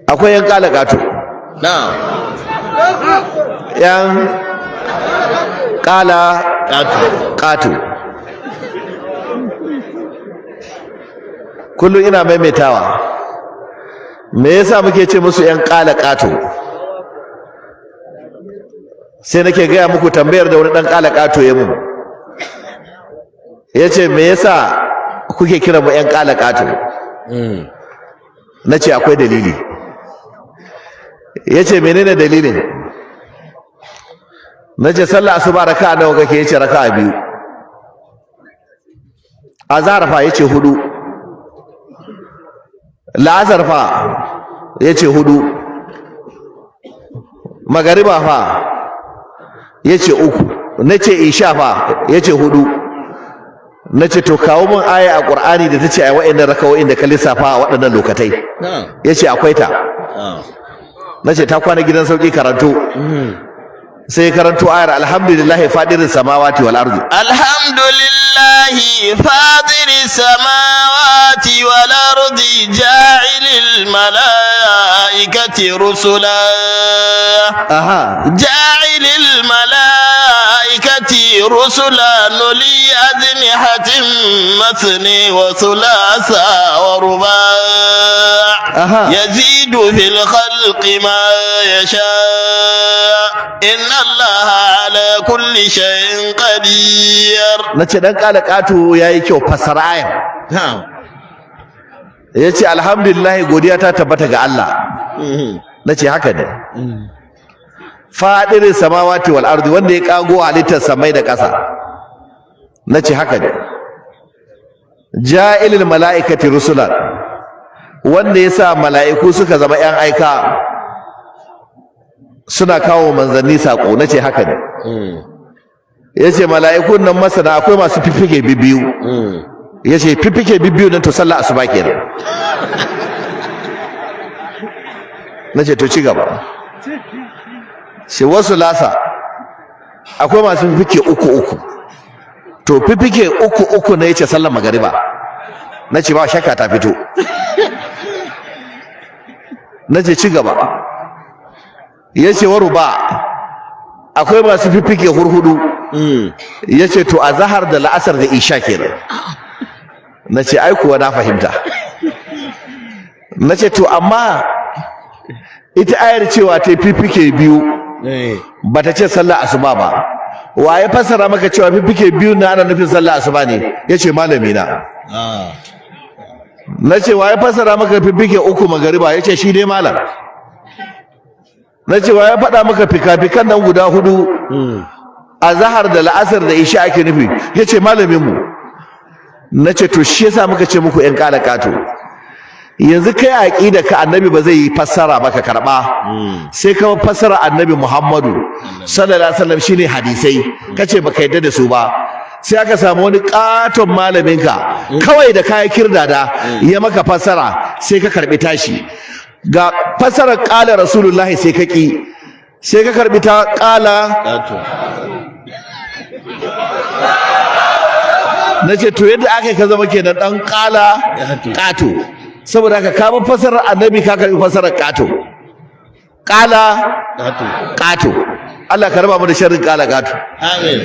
Akwai yan kala kato. Na'am. Yan kala Kato. Kato. Kullum ina maimaitawa, me yasa muke ce musu yan kala kato? Sai nake gaya muku tambayar da wani dan kala kato ya mun, yace me yasa kuke kira mu yan kala kato? Nace akwai dalili. Yace menene dalilin? Nace sallah asuba raka'a nawa kake? Yace raka'a 2. Azhar fa? Yace 4. La'asar fa? Yace 4. Magariba fa? Yace 3. Nace isha fa? Yace 4. Nace to kawo mun aya a Qur'ani da tace ai wa'annan raka'o'in da ka lissafa a waɗannan lokatai. Na'am. Yace akwai ta. Na'am. Nace ta kwana gidan sauki, karanto. Sai karanto ayar alhamdulillahi fadiris samawati wal ardi. Alhamdulillahi fadiris samawati wal ardi ja'ilil malaikati rusula. Aha. Ja'ilil malaikati rusula nuli ajnihatin mathni wa thulatha wa ruba'. Aha. Yazidu fil khalqi ma yasha. Inna Allaha ala kulli shay'in qadir. Nace dan kala kato yayi kyau, fassara ayar. Na'am. Yace alhamdulillah, godiya ta tabbata ga Allah. Nace haka ne. Fadirin samawati wal ardi, wanda ya kago halittar samai da ƙasa. Nace haka ne. Ja'ilil mala'ikati rusulan, wanda ya sa mala'iku suka zama yan aika suna kawo manzanni sako. Nace haka ne. Yace mala'ikun nan masana akwai masu fifike bibbiyu. Yace fifike bibbiyu nan to sallah asuba kenan. Nace to ci gaba. Sai wasu lasa akwai masu fifike uku uku, to fifike uku uku ne yace sallar magariba. Nace ba shakka ta fito. Nace ci gaba. Yace waruba akwai masu fifike hurhudu. Yace to azhar da la'asar da isha kenan. Nace ai kuwa na fahimta. Nace to amma ita ayar cewa ta fifike biyu bata ce sallar asuba ba, waye fassara maka cewa fifike biyu na ana nufin sallar asuba ne? Yace malami na. Nace waye fassara maka fifike uku magariba? Yace shi ne malam. Nace waye faɗa maka fikafikan nan guda hudu azhar da la'asar da isha ake nufi? Yace malamin mu. Nace to shi yasa muka ce muku yan kala kato. Yanzu kai aqida ka annabi ba zai yi fassara ba ka karba, sai ka fassara annabi Muhammadu sallallahu alaihi wasallam shine hadisai, kace baka yadda da su ba. Sai aka samu wani katon malamin ka kawai da kai kirdada ya maka fassara, sai ka karbi tashi. Ga fassarar qala rasulullahi sai ka ki, sai ka karbi ta qala Kato. Nace to yadda aka ka zama kenan dan qala kato, saboda haka ka bi fassarar annabi ka karbi fassarar kato. Qala Kato. kato. Allah ka raba mu da sharrin qala kato. Amin.